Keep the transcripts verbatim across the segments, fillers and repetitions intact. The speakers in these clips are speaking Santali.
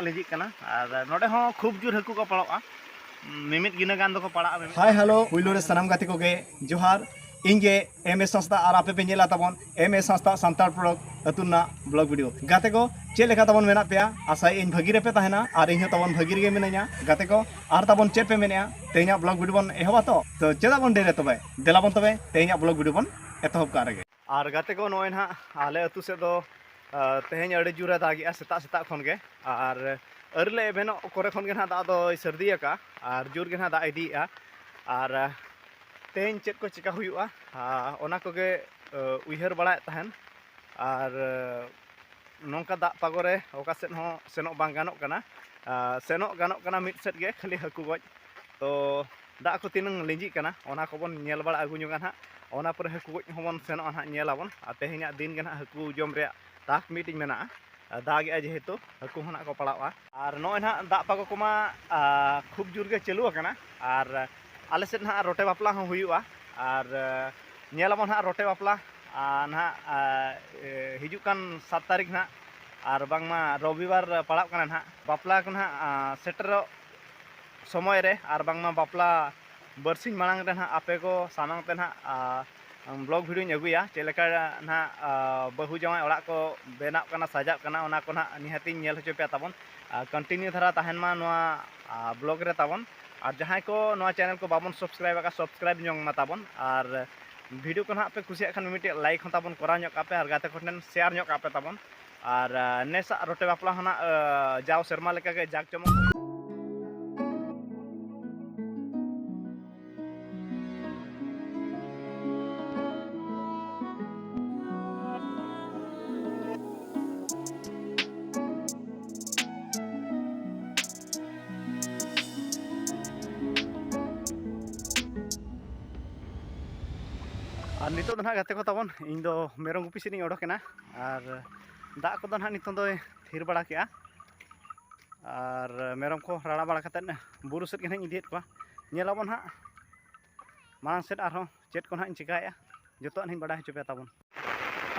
ᱞᱤᱸᱡᱤᱜ ᱠᱟᱱᱟ᱾ ᱟᱨ ᱱᱚᱰᱮ ᱦᱚᱸ ᱠᱷᱩᱵ ᱡᱳᱨ ᱦᱟᱹᱠᱩ ᱠᱚ ᱯᱟᱲᱟᱜᱼᱟ, ᱢᱤᱢᱤᱫ ᱜᱤᱱᱟᱹ ᱜᱟᱱ ᱫᱚᱠᱚ ᱯᱟᱲᱟᱜᱼᱟ, ᱢᱤᱢᱤᱫ ᱦᱟᱭ ᱦᱮᱞᱳ, ᱯᱩᱭᱞᱩ ᱨᱮ ᱥᱟᱱᱟᱢ ᱜᱟᱛᱮ ᱠᱚᱜᱮ ᱡᱚᱦᱟᱨ᱾ ᱤᱧ ᱜᱮ ᱮᱢ ᱮᱥ ᱦᱟᱸᱥᱫᱟ ᱟᱨ ᱟᱯᱮ ᱯᱮ ᱧᱮᱞᱟ ᱛᱟᱵᱚᱱ ᱮᱢ ᱮᱥ ᱦᱟᱸᱥᱫᱟ ᱥᱟᱱᱛᱟᱲ ᱯᱚᱨᱚᱠ ᱟᱹᱛᱩ ᱨᱮᱱᱟᱜ ᱵᱞᱚᱜ ᱵᱷᱤᱰᱤᱭᱳ᱾ ᱜᱟᱛᱮ ᱠᱚ, ᱪᱮᱫ ᱞᱮᱠᱟ ᱛᱟᱵᱚᱱ ᱢᱮᱱᱟᱜ ᱯᱮᱭᱟ? ᱟᱥᱟᱭᱟᱹᱧ ᱵᱷᱟᱹᱜᱤ ᱨᱮᱯᱮ ᱛᱟᱦᱮᱱᱟ ᱟᱨ ᱤᱧ ᱦᱚᱸ ᱛᱟᱵᱚᱱ ᱵᱷᱟᱹᱜᱤ ᱨᱮᱜᱮ ᱢᱤᱱᱟᱹᱧᱟ᱾ ᱜᱟᱛᱮ ᱠᱚ, ᱟᱨ ᱛᱟᱵᱚᱱ ᱪᱮᱫ ᱯᱮ ᱢᱮᱱᱮᱜᱼᱟ? ᱛᱮᱦᱮᱧᱟᱜ ᱵᱞᱚᱜ ᱵᱷᱤᱰᱤᱭᱳ ᱵᱚᱱ ᱮᱦᱚᱵᱟ ᱛᱚ? ᱛᱚ ᱪᱮᱫᱟᱜ ᱵᱚᱱ ᱰᱮᱨᱤᱭᱟ ᱛᱚᱵᱮ? ᱫᱮᱞᱟ ᱵᱚᱱ ᱛᱚᱵᱮ ᱛᱮᱦᱮᱧᱟᱜ ᱵᱞᱚᱜ ᱵᱷᱤᱰᱤᱭᱳ ᱵᱚᱱ ᱮᱛᱚᱦᱚᱵ ᱠᱟᱜ ᱨᱮᱜᱮ᱾ ᱟᱨ ᱜᱟᱛᱮ ᱠᱚ, ᱱᱚᱜᱼᱚᱭ ᱱᱟᱦᱟᱜ ᱟᱞᱮ ᱟᱹᱛᱩ ᱥᱮᱫ ᱫᱚ, ᱟ, ᱛᱮᱦᱮᱧ ᱟᱹᱰᱤ ᱡᱳᱨᱮ ᱫᱟᱜᱮᱜᱼᱟ ᱥᱮᱛᱟᱜ ᱥᱮᱛᱟᱜ ᱠᱷᱚᱱ ᱜᱮ᱾ ᱟᱨ ᱟᱹᱣᱨᱤ ᱞᱮ ᱮᱵᱷᱮᱱᱚᱜ ᱠᱚᱨᱮ ᱠᱷᱚᱱ ᱜᱮ ᱱᱟᱦᱟᱜ ᱫᱟᱜ ᱫᱚᱭ ᱥᱟᱹᱨᱫᱤ ᱟᱠᱟᱜᱼᱟ ᱟᱨ ᱡᱳᱨ ᱜᱮ ᱱᱟᱦᱟᱜ ᱫᱟᱜ ᱤᱫᱤᱭᱮᱜᱼᱟ᱾ ᱟᱨ, ᱟ, ᱛᱮᱦᱮᱧ ᱪᱮᱫ ᱠᱚ ᱪᱮᱠᱟ ᱦᱩᱭᱩᱜᱼᱟ, ᱟ, ᱚᱱᱟ ᱠᱚᱜᱮ, ᱟ, ᱩᱭᱦᱟᱹᱨ ᱵᱟᱲᱟᱭᱮᱫ ᱛᱟᱦᱮᱱ᱾ ᱟᱨ, ᱟ, ᱱᱚᱝᱠᱟ ᱫᱟᱜ ᱯᱟᱜᱚᱨᱮ ᱚᱠᱟ ᱥᱮᱫ ᱦᱚᱸ ᱥᱮᱱᱚᱜ ᱵᱟᱝ ᱜᱟᱱᱚᱜ ᱠᱟᱱᱟ᱾ ᱟ, ᱥᱮᱱᱚᱜ ᱜᱟᱱᱚᱜ ᱠᱟᱱᱟ ᱢᱤᱫ ᱥᱮᱫ ᱜᱮ, ᱠᱷᱟᱹᱞᱤ ᱦᱟᱹᱠᱩ ᱜᱚᱡ᱾ ᱛᱚ ᱫᱟᱜ ᱠᱚ ᱛᱤᱱᱟᱹᱝ ᱞᱤᱸᱡᱤᱜ ᱠᱟᱱᱟ, ᱚᱱᱟ ᱠᱚᱵᱚᱱ ᱧᱮᱞ ᱵᱟᱲᱟ ᱟᱹᱜᱩ ᱧᱚᱜᱟ ᱱᱟᱦᱟᱜ᱾ ᱚᱱᱟ ᱯᱚᱨᱮ ᱦᱟᱹᱠᱩ ᱜᱚᱡ ᱦᱚᱸᱵᱚᱱ ᱥᱮᱱᱚᱜᱼᱟ ᱱᱟᱦᱟᱜ, ᱧᱮᱞᱟᱵᱚᱱ᱾ ᱟᱨ ᱛᱮᱦᱮᱧᱟᱜ ᱫᱤᱱ ᱜᱮ ᱱᱟᱦᱟᱜ ᱦᱟᱹᱠᱩ ᱡᱚᱢ ᱨᱮᱭᱟᱜ ᱛᱟᱠ ᱢᱤᱫᱴᱤᱡ ᱢᱮᱱᱟᱜᱼᱟ᱾ ᱟᱨ ᱫᱟᱜᱮᱜᱼᱟᱭ ᱡᱮᱦᱮᱛᱩ, ᱦᱟᱹᱠᱩ ᱦᱚᱸ ᱱᱟᱦᱟᱜ ᱠᱚ ᱯᱟᱲᱟᱜᱼᱟ᱾ ᱟᱨ ᱱᱚᱜᱼᱚᱭ ᱱᱟᱦᱟᱜ ᱫᱟᱜ ᱯᱟᱜᱚ ᱠᱚᱢᱟ, ᱟ, ᱠᱷᱩᱵ ᱡᱳᱨ ᱜᱮ ᱪᱟᱹᱞᱩ ᱟᱠᱟᱱᱟ᱾ ᱟᱨ ᱟᱞᱮ ᱥᱮᱫ ᱱᱟᱦᱟᱜ ᱨᱚᱴᱮ ᱵᱟᱯᱞᱟ ᱦᱚᱸ ᱦᱩᱭᱩᱜᱼᱟ᱾ ᱟᱨ, ᱟ, ᱧᱮᱞᱟᱵᱚᱱ ᱱᱟᱦᱟᱜ ᱨᱚᱴᱮ ᱵᱟᱯᱞᱟ, ᱟ, ᱱᱟᱦᱟᱜ, ᱟ, ᱮ, ᱦᱤᱡᱩᱜ ᱠᱟᱱ ᱥᱟᱛ ᱛᱟᱹᱨᱤᱠᱷ ᱱᱟᱦᱟᱜ, ᱟᱨ ᱵᱟᱝᱢᱟ ᱨᱚᱵᱤᱵᱟᱨ ᱯᱟᱲᱟᱜ ᱠᱟᱱᱟ ᱱᱟᱦᱟᱜ᱾ ᱵᱟᱯᱞᱟ ᱠᱚ ᱱᱟᱦᱟᱜ, ᱟ, ᱥᱮᱴᱮᱨᱚᱜ ᱥᱚᱢᱚᱭ ᱨᱮ, ᱟᱨ ᱵᱟᱝᱢᱟ ᱵᱟᱯᱞᱟ ᱵᱟᱨᱥᱤᱧ ᱢᱟᱲᱟᱝ ᱨᱮ ᱱᱟᱦᱟᱜ ᱟᱯᱮ ᱠᱚ ᱥᱟᱢᱟᱝ ᱛᱮ ᱱᱟᱦᱟᱜ, ᱟ, ᱵᱞᱚᱜ ᱵᱷᱤᱰᱤᱭᱳᱧ ᱟᱹᱜᱩᱭᱟ, ᱪᱮᱫ ᱞᱮᱠᱟ ᱱᱟᱦᱟᱜ, ᱟ, ᱵᱟᱹᱦᱩ ᱡᱟᱶᱟᱭ ᱚᱲᱟᱜ ᱠᱚ ᱵᱮᱱᱟᱜ ᱠᱟᱱᱟ, ᱥᱟᱡᱟᱜ ᱠᱟᱱᱟ, ᱚᱱᱟ ᱠᱚ ᱱᱟᱦᱟᱜ ᱱᱤᱦᱟᱹᱛᱤᱧ ᱧᱮᱞ ᱦᱚᱪᱚ ᱯᱮᱭᱟ ᱛᱟᱵᱚᱱ᱾ ᱟ, continue ᱫᱷᱟᱨᱟ ᱛᱟᱦᱮᱱ ᱢᱟ ᱱᱚᱣᱟ, ᱟ, ᱵᱞᱚᱜ ᱨᱮ ᱛᱟᱵᱚᱱ᱾ ᱟᱨ ᱡᱟᱦᱟᱸᱭ ᱠᱚ ᱱᱚᱣᱟ ᱪᱮᱱᱮᱞ ᱠᱚ ᱵᱟᱵᱚᱱ ᱥᱟᱵᱥᱠᱨᱟᱭᱤᱵ ᱟᱠᱟᱫ, ᱥᱟᱵᱥᱠᱨᱟᱭᱤᱵ ᱧᱚᱜ ᱢᱟ ᱛᱟᱵᱚᱱ᱾ ᱟᱨ ᱵᱷᱤᱰᱤᱭᱳ ᱠᱚ ᱱᱟᱦᱟᱜ ᱯᱮ ᱠᱩᱥᱤᱭᱟᱜ ᱠᱷᱟᱱ ᱢᱤᱫᱴᱮᱡ ᱞᱟᱭᱤᱠ ᱦᱚᱸ ᱛᱟᱵᱚᱱ ᱠᱚᱨᱟᱣ ᱧᱚᱜ ᱠᱟᱜ ᱯᱮ, ᱟᱨ ᱜᱟᱛᱮ ᱠᱚ ᱴᱷᱮᱱ ᱥᱮᱭᱟᱨ ᱧᱚᱜ ᱠᱟᱜ ᱯᱮ ᱛᱟᱵᱚᱱ᱾ ᱟᱨ, ᱟ, ᱱᱮᱥᱟᱜ ᱨᱚᱴᱮ ᱵᱟᱯᱞᱟ ᱦᱚᱸ ᱱᱟᱜ, ᱟ, ᱡᱟᱣ ᱥᱮᱨᱢᱟ ᱞᱮᱠᱟᱜᱮ ᱡᱟᱠ ᱡᱚᱢᱚᱠ ᱦᱩᱭᱩᱜᱼᱟ᱾ ᱟᱨ ᱱᱤᱛᱚᱜ ᱫᱚ ᱱᱟᱦᱟᱜ ᱜᱟᱛᱮ ᱠᱚ ᱛᱟᱵᱚᱱ, ᱤᱧ ᱫᱚ ᱢᱮᱨᱚᱢ ᱜᱩᱯᱤ ᱥᱮᱫ ᱤᱧ ᱚᱰᱚᱠ ᱮᱱᱟ᱾ ᱟᱨ ᱫᱟᱜ ᱠᱚᱫᱚ ᱱᱟᱦᱟᱜ ᱱᱤᱛᱚᱜ ᱫᱚᱭ ᱛᱷᱤᱨ ᱵᱟᱲᱟ ᱠᱮᱜᱼᱟ᱾ ᱟᱨ ᱢᱮᱨᱚᱢ ᱠᱚ ᱨᱟᱲᱟ ᱵᱟᱲᱟ ᱠᱟᱛᱮᱫ ᱵᱩᱨᱩ ᱥᱮᱫ ᱜᱮ ᱱᱟᱦᱟᱜ ᱤᱧ ᱤᱫᱤᱭᱮᱫ ᱠᱚᱣᱟ᱾ ᱧᱮᱞᱟᱵᱚᱱ ᱦᱟᱸᱜ ᱢᱟᱲᱟᱝ ᱥᱮᱫ ᱟᱨᱦᱚᱸ ᱪᱮᱫ ᱠᱚ ᱱᱟᱦᱟᱜ ᱤᱧ ᱪᱮᱠᱟᱭᱮᱫᱼᱟ, ᱡᱚᱛᱚᱣᱟᱜ ᱱᱟᱦᱟᱜ ᱤᱧ ᱵᱟᱰᱟᱭ ᱦᱚᱪᱚ ᱯᱮᱭᱟ ᱛᱟᱵᱚᱱ᱾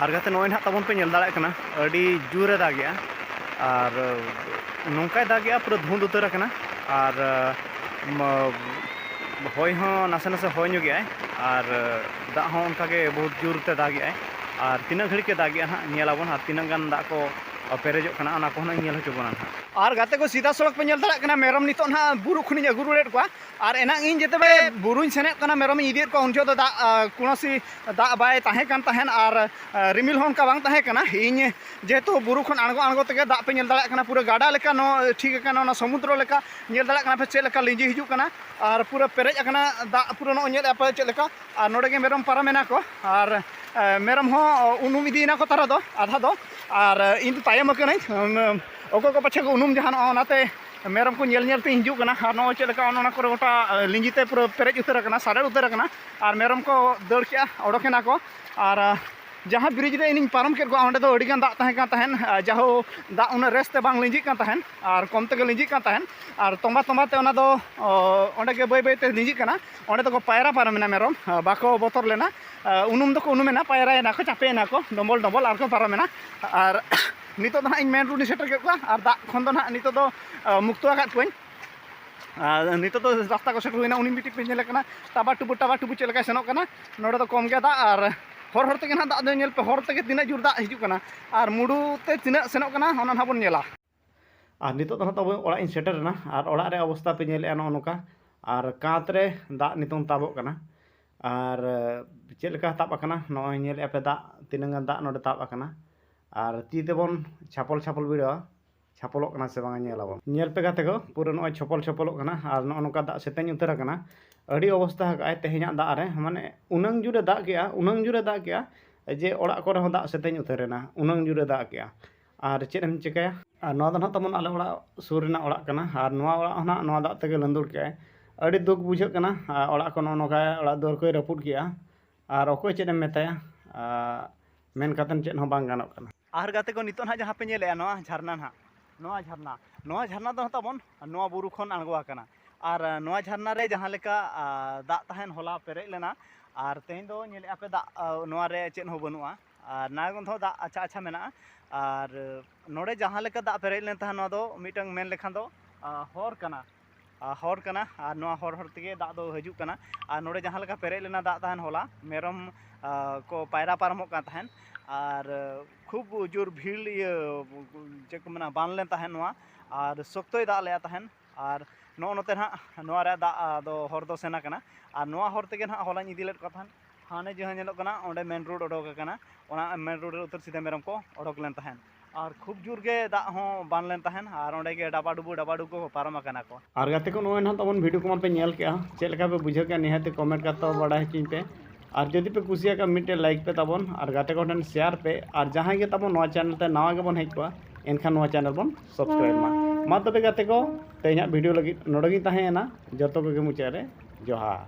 ᱟᱨ ᱜᱟᱛᱮ, ᱱᱚᱜᱼᱚᱭ ᱱᱟᱦᱟᱜ ᱛᱟᱵᱚᱱ ᱯᱮ ᱧᱮᱞ ᱫᱟᱲᱮᱭᱟᱜ ᱠᱟᱱᱟ, ᱟᱹᱰᱤ ᱡᱳᱨᱮ ᱫᱟᱜᱮᱜᱼᱟ᱾ ᱟᱨ ᱱᱚᱝᱠᱟᱭ ᱫᱟᱜᱮᱜᱼᱟ, ᱯᱩᱨᱟᱹ ᱫᱷᱩᱸᱫ ᱩᱛᱟᱹᱨ ᱟᱠᱟᱱᱟ᱾ ᱟᱨ ᱢᱟ-, ᱦᱚᱭ ᱦᱚᱸ ᱱᱟᱥᱮ ᱱᱟᱥᱮ ᱦᱚᱭ ᱧᱚᱜᱮᱜᱼᱟᱭ᱾ ᱟᱨ ᱫᱟᱜ ᱦᱚᱸ ᱚᱱᱠᱟᱜᱮ ᱵᱚᱦᱩᱛ ᱡᱳᱨ ᱛᱮ ᱫᱟᱜᱮᱜᱼᱟᱭ᱾ ᱟᱨ ᱛᱤᱱᱟᱹᱜ ᱜᱷᱟᱹᱲᱤᱡ ᱮ ᱫᱟᱜᱮᱜᱼᱟ ᱱᱟᱦᱟᱜ, ᱧᱮᱞ ᱟᱵᱚᱱ᱾ ᱟᱨ ᱛᱤᱱᱟᱹᱜ ᱜᱟᱱ ᱫᱟᱜ ᱠᱚ ᱯᱮᱨᱮᱡᱚᱜ ᱠᱟᱱᱟ, ᱚᱱᱟ ᱠᱚᱦᱚᱸ ᱧᱮᱞ ᱦᱚᱪᱚ ᱵᱚᱱᱟ ᱱᱟᱦᱟᱜ᱾ ᱟᱨ ᱜᱟᱛᱮ ᱠᱚ, ᱥᱤᱫᱟ ᱥᱚᱲᱚᱠ ᱯᱮ ᱧᱮᱞ ᱫᱟᱲᱮᱭᱟᱜ ᱠᱟᱱᱟ, ᱢᱮᱨᱚᱢ ᱱᱤᱛᱚᱜ ᱱᱟᱦᱟᱜ ᱵᱩᱨᱩ ᱠᱷᱚᱱᱤᱧ ᱟᱹᱜᱩ ᱨᱩᱣᱟᱹᱲᱮᱫ ᱠᱚᱣᱟ᱾ ᱟᱨ ᱮᱱᱟᱝ ᱤᱧ ᱡᱮᱛᱮ ᱵᱮᱲᱮ ᱵᱩᱨᱩᱧ ᱥᱮᱱᱚᱜ ᱠᱟᱱᱟ, ᱢᱮᱨᱚᱢᱤᱧ ᱤᱫᱤᱭᱮᱫ ᱠᱚᱣᱟ, ᱩᱱ ᱡᱚᱦᱚᱜ ᱫᱚ ᱫᱟᱜ, ᱟ, ᱠᱳᱱᱳ ᱥᱤ ᱫᱟᱜ ᱵᱟᱭ ᱛᱟᱦᱮᱸ ᱠᱟᱱ ᱛᱟᱦᱮᱸᱱ᱾ ᱟᱨ, ᱟ, ᱨᱤᱢᱤᱞ ᱦᱚᱸ ᱚᱱᱠᱟ ᱵᱟᱝ ᱛᱟᱦᱮᱸ ᱠᱟᱱᱟ᱾ ᱤᱧ ᱡᱮᱦᱮᱛᱩ ᱵᱩᱨᱩ ᱠᱷᱚᱱ ᱟᱬᱜᱚ ᱟᱬᱜᱚ ᱛᱮᱜᱮ ᱫᱟᱜ ᱯᱮ ᱧᱮᱞ ᱫᱟᱲᱮᱭᱟᱜ ᱠᱟᱱᱟ, ᱯᱩᱨᱟᱹ ᱜᱟᱰᱟ ᱞᱮᱠᱟ ᱱᱚᱣᱟ ᱴᱷᱤᱠ ᱟᱠᱟᱱᱟ, ᱚᱱᱟ ᱥᱚᱢᱩᱫᱨᱚ ᱞᱮᱠᱟ ᱧᱮᱞ ᱫᱟᱲᱮᱭᱟᱜ ᱠᱟᱱᱟ ᱯᱮ ᱪᱮᱫ ᱞᱮᱠᱟ ᱞᱤᱸᱡᱤ ᱦᱤᱡᱩᱜ ᱠᱟᱱᱟ᱾ ᱟᱨ ᱯᱩᱨᱟᱹ ᱯᱮᱨᱮᱡ ᱟᱠᱟᱱᱟ ᱫᱟᱜ, ᱯᱩᱨᱟᱹ ᱱᱚᱜᱼᱚᱭ ᱧᱮᱞᱮᱫᱼᱟ ᱯᱮ ᱪᱮᱫ ᱞᱮᱠᱟ᱾ ᱟᱨ ᱱᱚᱰᱮ ᱜᱮ ᱢᱮᱨᱚᱢ ᱯᱟᱨᱚᱢᱮᱱᱟ ᱠᱚ᱾ ᱟᱨ, ᱮ, ᱢᱮᱨᱚᱢ ᱦᱚᱸ ᱩᱱᱩᱢ ᱤᱫᱤᱭᱮᱱᱟ ᱠᱚ ᱛᱟᱨᱟ ᱫᱚ, ᱟᱫᱷᱟ ᱫᱚ᱾ ᱟᱨ, ᱮ, ᱤᱧ ᱫᱚ ᱛᱟᱭᱚᱢ ᱟᱠᱟᱱᱟᱹᱧ᱾ ᱚᱠᱚᱭ ᱠᱚ ᱯᱟᱪᱷᱮ ᱠᱚ ᱩᱱᱩᱢ ᱡᱟᱦᱟᱱᱚᱜᱼᱟ, ᱚᱱᱟᱛᱮ ᱢᱮᱨᱚᱢ ᱠᱚ ᱧᱮᱞ ᱧᱮᱞ ᱛᱮᱧ ᱦᱤᱡᱩᱜ ᱠᱟᱱᱟ᱾ ᱟᱨ ᱱᱚᱜᱼᱚᱭ ᱪᱮᱫ ᱞᱮᱠᱟ ᱚᱱ ᱚᱱᱟ ᱠᱚᱨᱮ ᱜᱚᱴᱟ, ᱮ, ᱞᱤᱸᱡᱤ ᱛᱮ ᱯᱩᱨᱟᱹ ᱯᱮᱨᱮᱡ ᱩᱛᱟᱹᱨ ᱟᱠᱟᱱᱟ, ᱥᱟᱨᱮᱲ ᱩᱛᱟᱹᱨ ᱟᱠᱟᱱᱟ᱾ ᱟᱨ ᱢᱮᱨᱚᱢ ᱠᱚ ᱫᱟᱹᱲ ᱠᱮᱜᱼᱟ, ᱚᱰᱚᱠᱮᱱᱟ ᱠᱚ᱾ ᱟᱨ, ᱮ, ᱡᱟᱦᱟᱸ ᱵᱨᱤᱡᱽ ᱨᱮ ᱤᱧᱤᱧ ᱯᱟᱨᱚᱢ ᱠᱮᱫ ᱠᱚᱣᱟ, ᱚᱸᱰᱮ ᱫᱚ ᱟᱹᱰᱤᱜᱟᱱ ᱫᱟᱜ ᱛᱟᱦᱮᱸ ᱠᱟᱱ ᱛᱟᱦᱮᱸᱱ᱾ ᱮ, ᱡᱟᱦᱳ, ᱫᱟᱜ ᱩᱱᱟᱹᱜ ᱨᱮᱥ ᱛᱮ ᱵᱟᱝ ᱞᱤᱸᱡᱤᱜ ᱠᱟᱱ ᱛᱟᱦᱮᱸᱱ, ᱟᱨ ᱠᱚᱢ ᱛᱮᱜᱮ ᱞᱤᱸᱡᱤᱜ ᱠᱟᱱ ᱛᱟᱦᱮᱸᱱ᱾ ᱟᱨ ᱛᱚᱸᱵᱟ ᱛᱚᱸᱵᱟ ᱛᱮ ᱚᱱᱟ ᱫᱚ, ᱚ, ᱚᱸᱰᱮ ᱜᱮ ᱵᱟᱹᱭ ᱵᱟᱹᱭ ᱛᱮ ᱞᱤᱸᱡᱤᱜ ᱠᱟᱱᱟ᱾ ᱚᱸᱰᱮ ᱫᱚᱠᱚ ᱯᱟᱭᱨᱟ ᱯᱟᱨᱚᱢᱮᱱᱟ ᱢᱮᱨᱚᱢ, ᱮ, ᱵᱟᱠᱚ ᱵᱚᱛᱚᱨ ᱞᱮᱱᱟ᱾ ᱮ, ᱩᱱᱩᱢ ᱫᱚᱠᱚ ᱩᱱᱩᱢᱮᱱᱟ, ᱯᱟᱭᱨᱟᱭᱮᱱᱟ ᱠᱚ, ᱪᱟᱯᱮᱭᱮᱱᱟ ᱠᱚ, ᱰᱚᱢᱵᱚᱞ ᱰᱚᱢᱵᱚᱞ ᱟᱨ ᱠᱚ ᱯᱟᱨᱚᱢᱮᱱᱟ᱾ ᱟᱨ ᱱᱤᱛᱚᱜ ᱫᱚ ᱦᱟᱸᱜ ᱤᱧ ᱢᱮᱱ ᱨᱳᱰ ᱤᱧ ᱥᱮᱴᱮᱨ ᱠᱮᱫ ᱠᱚᱣᱟ, ᱟᱨ ᱫᱟᱜ ᱠᱷᱚᱱ ᱫᱚ ᱦᱟᱸᱜ ᱱᱤᱛᱚᱜ ᱫᱚ, ᱮ, ᱢᱩᱠᱛᱚ ᱟᱠᱟᱫ ᱠᱚᱣᱟᱧ᱾ ᱟᱨ ᱱᱤᱛᱚᱜ ᱫᱚ ᱨᱟᱥᱛᱟ ᱠᱚ ᱥᱮᱴᱮᱨ ᱦᱩᱭᱱᱟ, ᱩᱱᱤ ᱢᱤᱫᱴᱤᱡ ᱯᱮ ᱧᱮᱞᱮ ᱠᱟᱱᱟ, ᱴᱟᱵᱟ ᱴᱩᱵᱩ, ᱴᱟᱵᱟ ᱴᱩᱵᱩ ᱪᱮᱫ ᱞᱮᱠᱟᱭ ᱥᱮᱱᱚᱜ ᱠᱟᱱᱟ᱾ ᱱᱚᱰᱮ ᱫᱚ ᱠᱚᱢ ᱜᱮᱭᱟ ᱫᱟᱜ, ᱟᱨ ᱦᱚᱨ ᱦᱚᱨ ᱛᱮᱜᱮ ᱱᱟᱦᱟᱜ ᱫᱟᱜ ᱫᱚ ᱧᱮᱞ ᱯᱮ, ᱦᱚᱨ ᱛᱮᱜᱮ ᱛᱤᱱᱟᱹᱜ ᱡᱳᱨ ᱫᱟᱜ ᱦᱤᱡᱩᱜ ᱠᱟᱱᱟ, ᱟᱨ ᱢᱩᱰᱩ ᱛᱮ ᱛᱤᱱᱟᱹᱜ ᱥᱮᱱᱚᱜ ᱠᱟᱱᱟ, ᱚᱱᱟ ᱱᱟᱦᱟᱜ ᱵᱚᱱ ᱧᱮᱞᱟ᱾ ᱟᱨ ᱱᱤᱛᱚᱜ ᱫᱚ ᱱᱟᱦᱟᱜ ᱛᱟᱵᱚ ᱚᱲᱟᱜ ᱤᱧ ᱥᱮᱴᱮᱨ ᱮᱱᱟ, ᱟᱨ ᱚᱲᱟᱜ ᱨᱮ ᱚᱵᱚᱥᱛᱟ ᱯᱮ ᱧᱮᱞᱮᱫᱼᱟ ᱱᱚᱜᱼᱚ ᱱᱚᱝᱠᱟ, ᱟᱨ ᱠᱟᱸᱛ ᱨᱮ ᱫᱟᱜ ᱱᱤᱛᱚᱝ ᱛᱟᱵᱚᱜ ᱠᱟᱱᱟ᱾ ᱟᱨ, ᱮ, ᱪᱮᱫ ᱞᱮᱠᱟ ᱛᱟᱵ ᱟᱠᱟᱱᱟ, ᱱᱚᱜᱼᱚᱭ ᱧᱮᱞᱮᱫᱼᱟ ᱯᱮ ᱫᱟᱜ, ᱛᱤᱱᱟᱹᱝ ᱜᱟᱱ ᱫᱟᱜ ᱱᱚᱰᱮ ᱛᱟᱵ ᱟᱠᱟᱱᱟ᱾ ᱟᱨ ᱛᱤ ᱛᱮᱵᱚᱱ ᱪᱷᱟᱯᱚᱞ ᱪᱷᱟᱯᱚᱞ ᱵᱤᱲᱟᱹᱣᱟ, ᱪᱷᱟᱯᱚᱞᱚᱜ ᱠᱟᱱᱟ ᱥᱮ ᱵᱟᱝᱟ ᱧᱮᱞ ᱟᱵᱚᱱ᱾ ᱧᱮᱞ ᱯᱮ ᱜᱟᱛᱮ ᱠᱚ, ᱯᱩᱨᱟᱹ ᱱᱚᱜᱼᱚᱭ ᱪᱷᱚᱯᱚᱞ ᱪᱷᱚᱯᱚᱞᱚᱜ ᱠᱟᱱᱟ᱾ ᱟᱨ ᱱᱚᱜᱼᱚ ᱱᱚᱝᱠᱟ ᱫᱟᱜ ᱥᱮᱛᱮᱧ ᱩᱛᱟᱹᱨ ᱟᱠᱟᱱᱟ᱾ ᱟᱹᱰᱤ ᱚᱵᱚᱥᱛᱟ ᱟᱠᱟᱫᱼᱟᱭ ᱛᱮᱦᱮᱧᱟᱜ ᱫᱟᱜ ᱨᱮ, ᱢᱟᱱᱮ ᱩᱱᱟᱹᱝ ᱡᱳᱨᱮ ᱫᱟᱜ ᱠᱮᱜᱼᱟ, ᱩᱱᱟᱹᱝ ᱡᱳᱨᱮ ᱫᱟᱜ ᱠᱮᱜᱼᱟ ᱡᱮ ᱚᱲᱟᱜ ᱠᱚᱨᱮ ᱦᱚᱸ ᱫᱟᱜ ᱥᱮᱛᱮᱧ ᱩᱛᱟᱹᱨ ᱮᱱᱟ, ᱩᱱᱟᱹᱝ ᱡᱳᱨᱮ ᱫᱟᱜ ᱠᱮᱜᱼᱟ᱾ ᱟᱨ ᱪᱮᱫ ᱮᱢ ᱪᱤᱠᱟᱹᱭᱟ? ᱟᱨ ᱱᱚᱣᱟ ᱫᱚ ᱱᱟᱦᱟᱜ ᱛᱟᱵᱚᱱ ᱟᱞᱮ ᱚᱲᱟᱜ ᱥᱩᱨ ᱨᱮᱱᱟᱜ ᱚᱲᱟᱜ ᱠᱟᱱᱟ, ᱟᱨ ᱱᱚᱣᱟ ᱚᱲᱟᱜ ᱦᱚᱸ ᱱᱟᱦᱟᱜ ᱱᱚᱣᱟ ᱫᱟᱜ ᱛᱮᱜᱮ ᱞᱟᱹᱸᱫᱩᱲ ᱠᱮᱜᱼᱟᱭ᱾ ᱟᱹᱰᱤ ᱫᱩᱠ ᱵᱩᱡᱷᱟᱹᱜ ᱠᱟᱱᱟ᱾ ᱟᱨ ᱚᱲᱟᱜ ᱠᱚ ᱱᱚᱜᱼᱚ ᱱᱚᱝᱠᱟ ᱚᱲᱟᱜ ᱫᱩᱣᱟᱹᱨ ᱠᱚᱭ ᱨᱟᱹᱯᱩᱫ ᱠᱮᱜᱼᱟ, ᱟᱨ ᱚᱠᱚᱭ ᱪᱮᱫ ᱮᱢ ᱢᱮᱛᱟᱭᱟ? ᱟᱨ ᱢᱮᱱ ᱠᱟᱛᱮᱫ ᱪᱮᱫ ᱦᱚᱸ ᱵᱟᱝ ᱜᱟᱱᱚᱜ ᱠᱟᱱᱟ᱾ ᱟᱨ ᱜᱟᱛᱮ ᱠᱚ, ᱱᱤᱛᱚᱜ ᱱᱟᱦᱟᱜ ᱡᱟᱦᱟᱸ ᱯᱮ ᱧᱮᱞᱮᱫᱼᱟ, ᱱᱚᱣᱟ ᱡᱷᱟᱨᱱᱟ ᱱᱟᱦᱟᱜ, ᱱᱚᱣᱟ ᱡᱷᱟᱨᱱᱟ, ᱱᱚᱣᱟ ᱡᱷᱟᱨᱱᱟ ᱫᱚ ᱛᱟᱵᱚᱱ ᱱᱚᱣᱟ ᱵᱩᱨᱩ ᱠᱷᱚᱱ ᱟᱬᱜᱚ ᱟᱠᱟᱱᱟ᱾ ᱟᱨ ᱱᱚᱣᱟ ᱡᱷᱟᱨᱱᱟ ᱨᱮ ᱡᱟᱦᱟᱸ ᱞᱮᱠᱟ, ᱟ, ᱫᱟᱜ ᱛᱟᱦᱮᱱ, ᱦᱚᱞᱟ ᱯᱮᱨᱮᱡ ᱞᱮᱱᱟ, ᱟᱨ ᱛᱮᱦᱮᱧ ᱫᱚ ᱧᱮᱞᱮᱫᱼᱟ ᱯᱮ ᱫᱟᱜ, ᱟ, ᱱᱚᱣᱟ ᱨᱮ ᱪᱮᱫ ᱦᱚᱸ ᱵᱟᱹᱱᱩᱜᱼᱟ᱾ ᱟᱨ ᱱᱟᱨᱟᱭᱚᱬᱜᱚᱸᱡᱽ ᱦᱚᱸ ᱫᱟᱜ ᱟᱪᱪᱷᱟ ᱟᱪᱪᱷᱟ ᱢᱮᱱᱟᱜᱼᱟ᱾ ᱟᱨ ᱱᱚᱰᱮ ᱡᱟᱦᱟᱸ ᱞᱮᱠᱟ ᱫᱟᱜ ᱯᱮᱨᱮᱡ ᱞᱮᱱ ᱛᱟᱦᱮᱸᱫ, ᱱᱚᱣᱟ ᱫᱚ ᱢᱤᱫᱴᱟᱝ ᱢᱮᱱ ᱞᱮᱠᱷᱟᱱ ᱫᱚ ᱟᱨ ᱦᱚᱨ ᱠᱟᱱᱟ᱾ ᱟᱨ ᱦᱚᱨ ᱠᱟᱱᱟ, ᱟᱨ ᱱᱚᱣᱟ ᱦᱚᱨ ᱦᱚᱨ ᱛᱮᱜᱮ ᱫᱟᱜ ᱫᱚ ᱦᱤᱡᱩᱜ ᱠᱟᱱᱟ᱾ ᱟᱨ ᱱᱚᱰᱮ ᱡᱟᱦᱟᱸ ᱞᱮᱠᱟ ᱯᱮᱨᱮᱡ ᱞᱮᱱᱟ ᱫᱟᱜ ᱛᱟᱦᱮᱱ ᱦᱚᱞᱟ, ᱢᱮᱨᱚᱢ ᱟᱨ ᱠᱚ ᱯᱟᱭᱨᱟ ᱯᱟᱨᱚᱢᱚᱜ ᱠᱟᱱ ᱛᱟᱦᱮᱸᱫ᱾ ᱟᱨ ᱠᱷᱩᱵ ᱡᱳᱨ ᱵᱷᱤᱲ, ᱤᱭᱟᱹ, ᱪᱮᱫ ᱠᱚ ᱢᱮᱱᱟ, ᱵᱟᱱ ᱞᱮᱱ ᱛᱟᱦᱮᱸᱫ ᱱᱚᱣᱟ᱾ ᱟᱨ ᱥᱚᱠᱛᱚᱭ ᱫᱟᱜ ᱞᱮᱫᱼᱟ ᱛᱟᱦᱮᱸᱫ᱾ ᱟᱨ ᱱᱚᱜᱼᱚ ᱱᱚᱛᱮ ᱱᱟᱦᱟᱜ ᱱᱚᱣᱟ ᱨᱮᱭᱟᱜ ᱫᱟᱜ ᱫᱚ ᱦᱚᱨ ᱫᱚ ᱥᱮᱱ ᱟᱠᱟᱱᱟ᱾ ᱟᱨ ᱱᱚᱣᱟ ᱦᱚᱨ ᱛᱮᱜᱮ ᱱᱟᱦᱟᱜ ᱦᱚᱞᱟᱧ ᱤᱫᱤ ᱞᱮᱫ ᱠᱚ ᱛᱟᱦᱮᱸᱫ᱾ ᱦᱟᱱᱮ ᱡᱟᱦᱟᱸ ᱧᱮᱞᱚᱜ ᱠᱟᱱᱟ, ᱚᱸᱰᱮ ᱢᱮᱱ ᱨᱳᱰ ᱚᱰᱚᱠ ᱟᱠᱟᱱᱟ᱾ ᱚᱱᱟ ᱢᱮᱱ ᱨᱳᱰ ᱨᱮ ᱩᱛᱟᱹᱨ ᱥᱤᱫᱷᱟᱹ ᱢᱮᱨᱚᱢ ᱠᱚ ᱚᱰᱚᱠ ᱞᱮᱱ ᱛᱟᱦᱮᱸᱫ᱾ ᱟᱨ ᱠᱷᱩᱵ ᱡᱳᱨ ᱜᱮ ᱫᱟᱜ ᱦᱚᱸ ᱵᱟᱱ ᱞᱮᱱ ᱛᱟᱦᱮᱸᱫ, ᱟᱨ ᱚᱸᱰᱮ ᱜᱮ ᱰᱟᱵᱟᱰᱩᱵᱩ ᱰᱟᱵᱟᱰᱩᱵᱩ ᱠᱚ ᱯᱟᱨᱚᱢ ᱟᱠᱟᱱᱟ ᱠᱚ᱾ ᱟᱨ ᱜᱟᱛᱮ ᱠᱚ, ᱱᱚᱜᱼᱚᱭ ᱱᱟᱦᱟᱜ ᱛᱟᱵᱚᱱ ᱵᱷᱤᱰᱤᱭᱳ ᱠᱚᱢᱟ ᱯᱮ ᱧᱮᱞ ᱠᱮᱜᱼᱟ, ᱪᱮᱫ ᱞᱮᱠᱟ ᱯᱮ ᱵᱩᱡᱷᱟᱹᱣ ᱠᱮᱜᱼᱟ, ᱱᱤᱦᱟᱹᱛ comment ᱠᱟᱛᱮ ᱵᱟᱲᱟᱭ ᱦᱚᱪᱚᱧ ᱯᱮ᱾ ᱟᱨ ᱡᱩᱫᱤ ᱯᱮ ᱠᱩᱥᱤᱭᱟᱜ ᱠᱷᱟᱱ ᱢᱤᱫᱴᱮᱱ like ᱯᱮ ᱛᱟᱵᱚᱱ, ᱟᱨ ᱡᱟᱦᱟᱸᱭ ᱜᱮ ᱛᱟᱵᱚᱱ ᱱᱚᱣᱟ ᱪᱮᱱᱮᱞ ᱛᱮ ᱱᱟᱣᱟ ᱜᱮᱵᱚᱱ ᱦᱮᱡ ᱠᱚᱜᱼᱟ, ᱮᱱᱠᱷᱟᱱ ᱱᱚᱣᱟ ᱪᱮᱱᱮᱞ ᱵᱚᱱ subscribe ᱢᱟ᱾ ᱢᱟ ᱛᱚᱵᱮ ᱜᱟᱛᱮ ᱠᱚ, ᱛᱮᱦᱮᱧᱟᱜ ᱵᱷᱤᱰᱤᱭᱳ ᱞᱟᱹᱜᱤᱫ ᱱᱚᱰᱮ ᱜᱤᱧ ᱛᱟᱦᱮᱸᱭᱮᱱᱟ᱾ ᱡᱚᱛᱚ ᱠᱚᱜᱮ ᱢᱩᱪᱟᱹᱫ ᱨᱮ ᱡᱚᱦᱟᱨ᱾